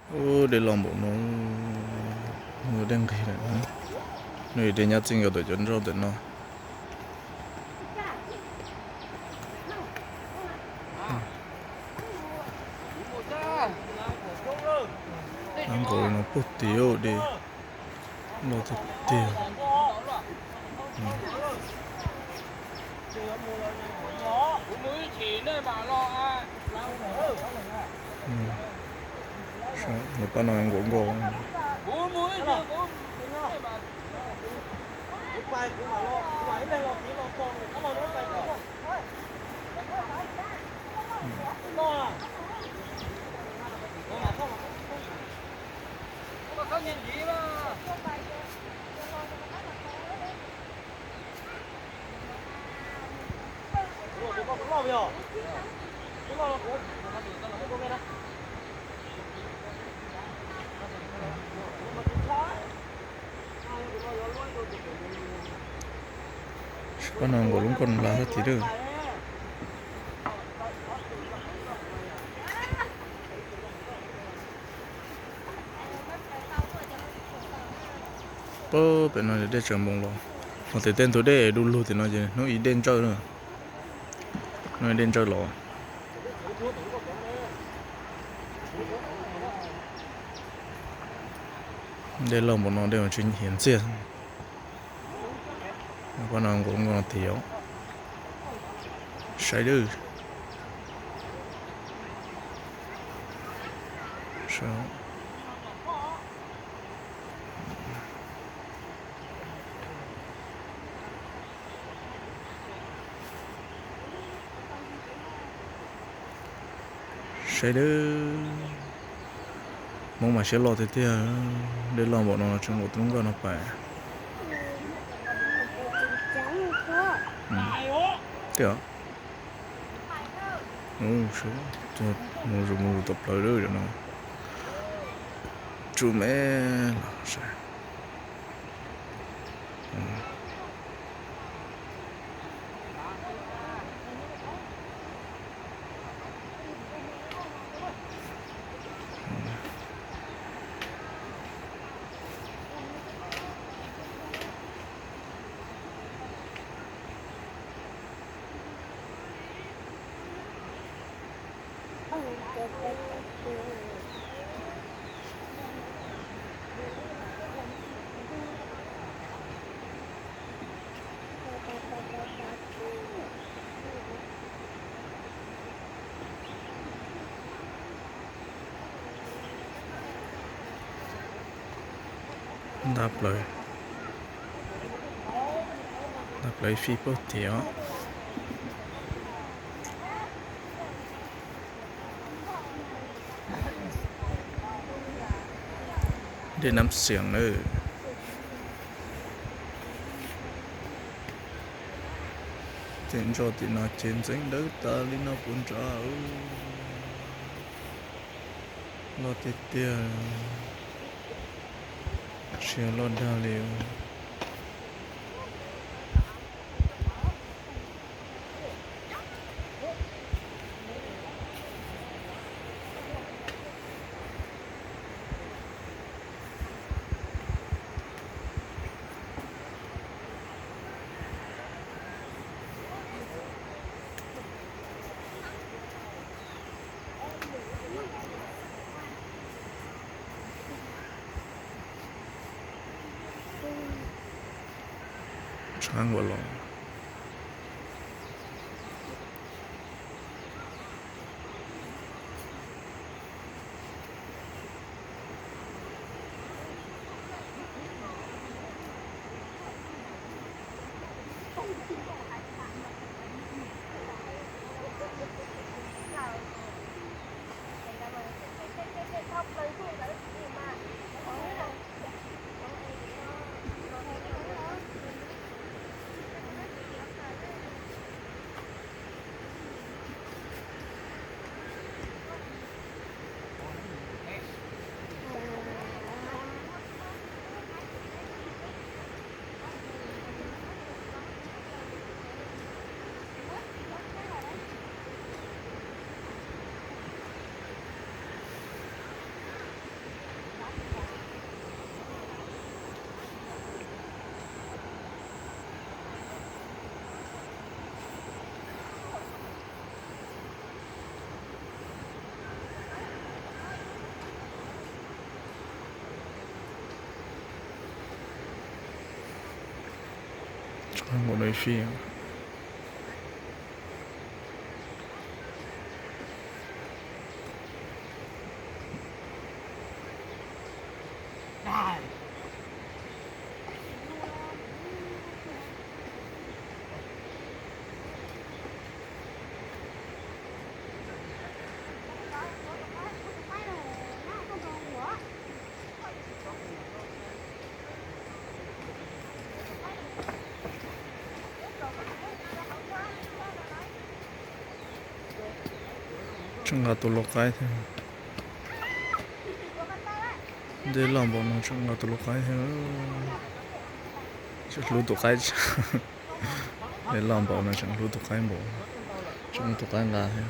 Ub, dej loj npaum no, dej nqig lawm. Nws dej nyob txij nkaus ntawm cov nroj ntawm no. Nqaus no puag tim dej loj tiag tiag. Nws pab no nkaus nkaus. Pab no nkaus lub nkoj nplas thiab tid lawm. Pab pem no dej tseem npoos los, hos tias tej ntug dej du lug tim no ces hnub ib dej ntsawj na. Hnub ib dej ntsawj los. Dej loj npaum no dej tsis hiav ntxiag. Pab no nkaus nkaus no tiag. Saib dawb. Saib dawb. Hmoob mas siab loj tiag tiag, dej loj npaum no tseem nkaus lub nkoj no pais. Tiag. Mus zus mus zus tom plawv lawm no. Tsuj me los saib. Nta plaws, nta plaws fij puag tim os. Dej Nab Xias lawm. Tej nroj tim no ces ntxeev dawb tas li no puv nrad. Loj tiag tiag, siab loj dag li. Tshab nkaus los. Nkaum no ib fij. Tseem nqa tus lau qaib thiab. Dej loj npaum no tseem nqa tus lau qaib thiab. Tseem hlub tus qaib. Dej loj npaum no tseem hlub tus qaib npaum. Tseem muab tus qaib nqa thiab.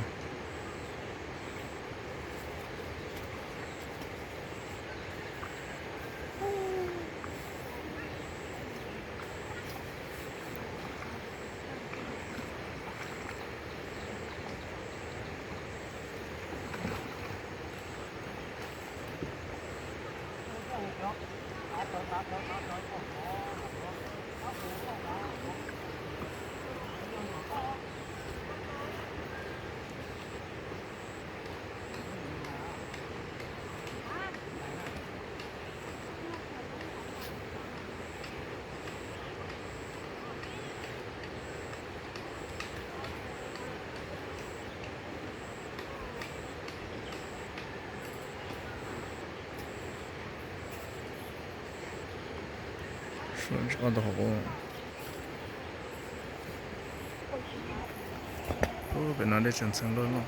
Pem no dej tseem ntxeev luaj no.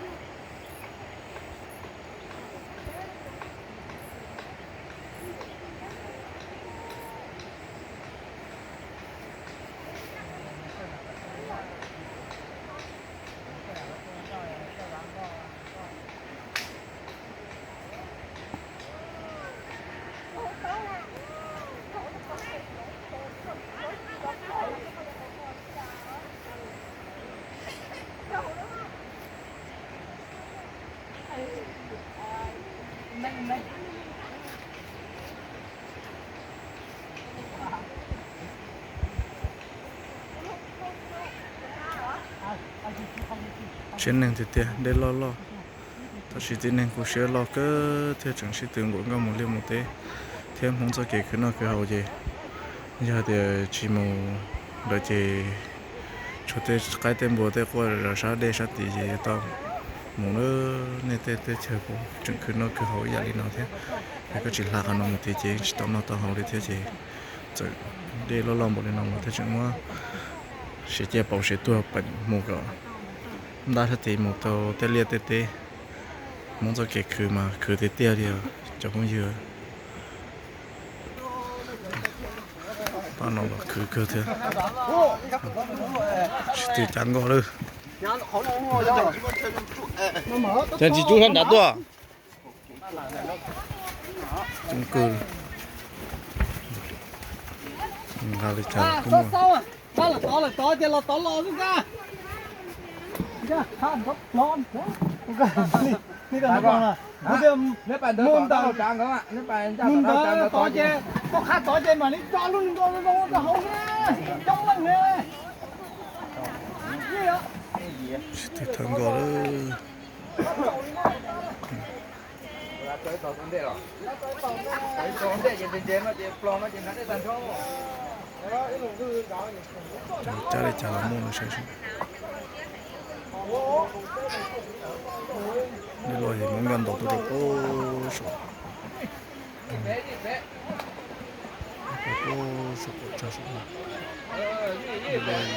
Siab neeg tiag tiag, dej loj loj. Tab sis tib neeg kuj siab loj kawg thiab tseem sib tw nquam nkauj mus liaj mus teb, thiab Hmoob txoj kev khwv noj khwv haus ces yog tias tsis mus lawm ces tshuav tej qaib tej npua tej quaj zom zaws sab dej sab tid ces yuav tau mus na. Nej tej teb chaws puas tseem khwv noj khwv haus ib yam li no thiab? Yog koj tsis hla qhov no mus tid ces tsis tau noj tau haus li thiab ces txawm dej loj loj npaum li no los thiaj tseem muab siav ciaj pauv siav tuag peem mus kom ntab sab tid mus tau tej liaj tej teb. Hmoob txoj kev khwv mas khwv tiag tiag li os cov phooj ywg. Pab no los khwv kawg thiab. Sib tw cav nkoj lawm. Cas tsis cub sab nrad tuaj? Coob kawg. Nqa li cas los kuj muaj. Mus ntawd, mus ntawd tod ces, koj qhab tod ces mam li tso lub nkaus zoo rau hauv na, coob leej na. Sib tw thawb nkoj lawm. Cab li cas los muaj no saib seb. Dej loj es muab nkoj ntaus tuaj rau pem saum. Rau pem saum qaum tsag saum no. Dej loj es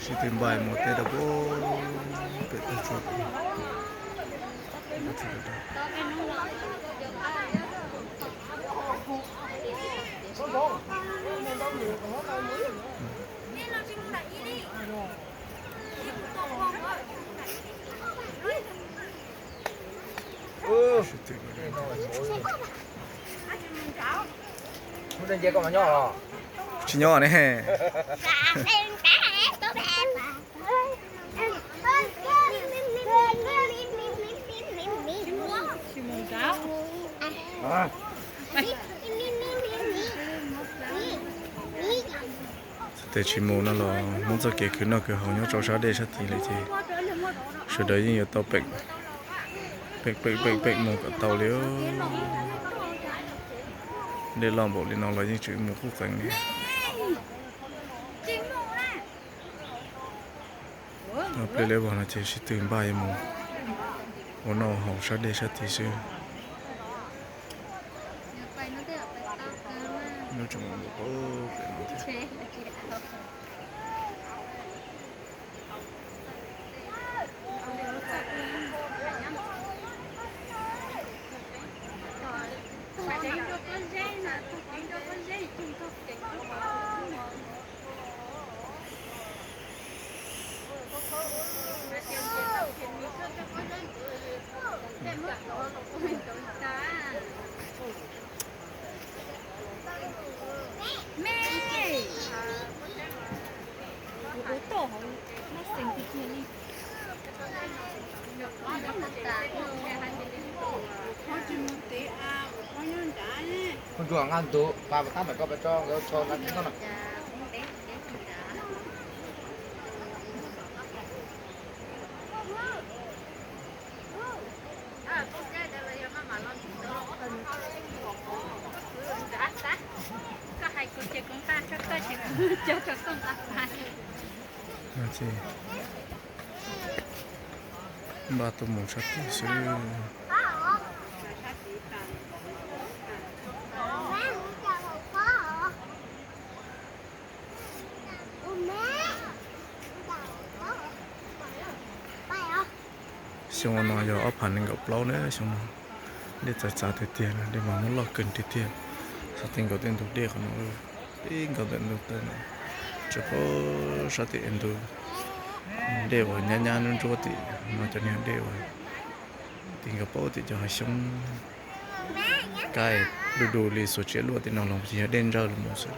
sib tw npais mus teb rau pem tag tsua. Tsis nyob ne. Tes tsis mus no los Hmoob txoj kev khwv noj khwv haus nyob rau sab dej sab tid lawm ces sawv daws yeej yuav tau pem, pem pem pem pem mus kom tau li. Dej loj npaum li no los yeej tseem mus qub qees li. Pliag li vog no ces sib tw npaj yuav mus ua noj haus sab dej sab tid xwb. Kuv ntsuag nqa ntu pas tab mas koj pas tso nkawd tso nqa tsis toj no. Npaj tuaj mus sab tid xwb. Xyoo no yog ob phav nees nkaum plaub na, xyoo no dej txav txav tiag tiag, dej mas muab loj kawg tiag tiag. Sab teb nkaus tej ntug dej qhov no, teb nkaus ntawm ntug taw no, tsuas paub sab tim ntug dej uas nyab nyab ntsuab ntsuab tim no cov niag dej uas tim nkaus paub tim cov hav xyoob kaij du du li xuas tsiab luaj tim no los ces yog dej ntsawj los mus xwb.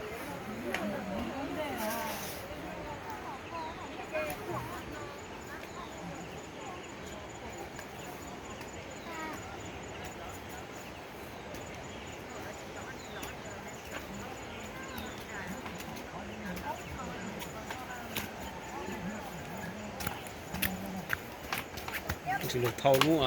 Tsis lug thau lub